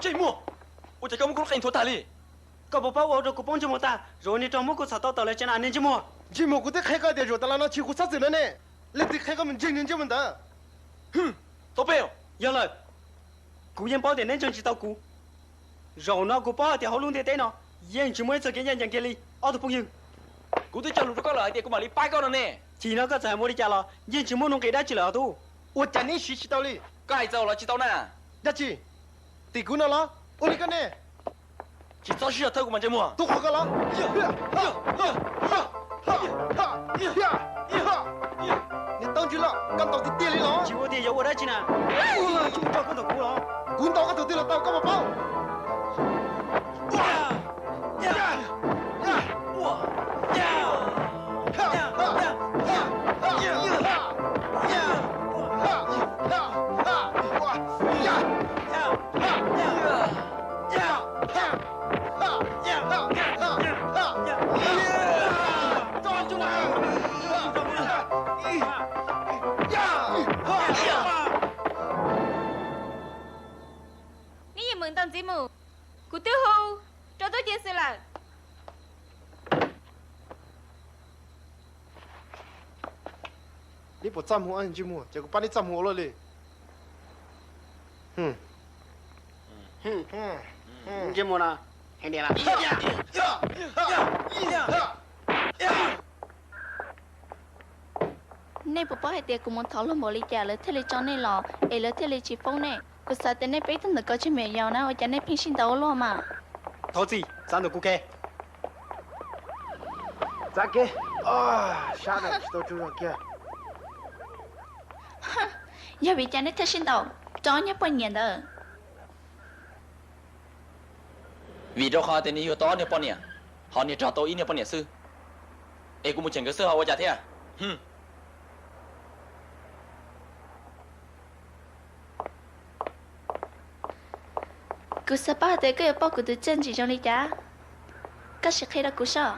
Ntsej muag, ua cas koj muab kuv lub qe nthuav tag li? Koj puas paub ua rau kuv poob ntsej muag tag, zoo niag raug muab kuv txhom tau tawm lawm tsev na niag ntsej muag. Ntsej muag, kuv twb qhia koj tias zaum tas los no tsis kuv txhob txwm lawm ne. Leej twg qhia koj mus ntseeg niag ntsej muag ntawd? Tau peb, yog lawm, kuv yeej paub tias neb ntseeg tsis tau kuv. Zaum no kuv paub hais tias hauv lub ntiaj teb no yeej tsis muaj ib txoj kev ncaj ncees kiag li ob tug phooj ywg. Kuv twb cog lus rau koj lawm hais tias kuv mam li pab koj no ne. Chim no koj txawm hais ua li cas los yeej tsis muaj nuj nqis dab tsi lawm os tub. Ua cas neb siv tsis tau li? Koj hais txaus los tsis tau na? Dab tsi? Tim kuv no los? Ua li koj ne. Tsis txhob sib zog thawb kuv mas ntsej muag. Tub qhuas koj los? Niag tub ntswg loj, koj ntaus tiag tiag li los? Tsis ua tiag yuav ua dab tsi na? Tsuj nrog koj ntaus kuv los? Kuv ntaus koj tus twg los tau, koj puas paub? Neb yeej meem ntaus ntxiv mus, kuv twb hu rau tub ceev xwm lawm. Neb puas txaj muag, ntsej muag, ces kuv pab neb txaj muag ua luaj li. Ntsej muag no, heev tiag lawm. Nej puas paub hais tias kuv mus thov luag npaum li cas lawv thiaj li tso nej los es lawv thiaj li tsis foob nej? Kuv xav tias nej peb tug ntawm ko tsis meem yaus na, ua cas nej pheej sib ntaus ua luaj mas? Thov txim, txav ntawm kuv ke. Txav ke, sab na tsis tau tsaug zog kiag. Yog vim cas nej thiaj sib ntaus rau ob niag poj niam ntawd? Vim rau qhov tias nws yug tau ob niag poj niam, ho nws raug tau ib niag poj niam xwb, es kuv mus cheem nkawd xwb ho ua cas thiab? Kuv xav paub hais tias koj yuav pauj kuv tus txiaj ntsim zoo li cas, koj sim qhia rau kuv soj.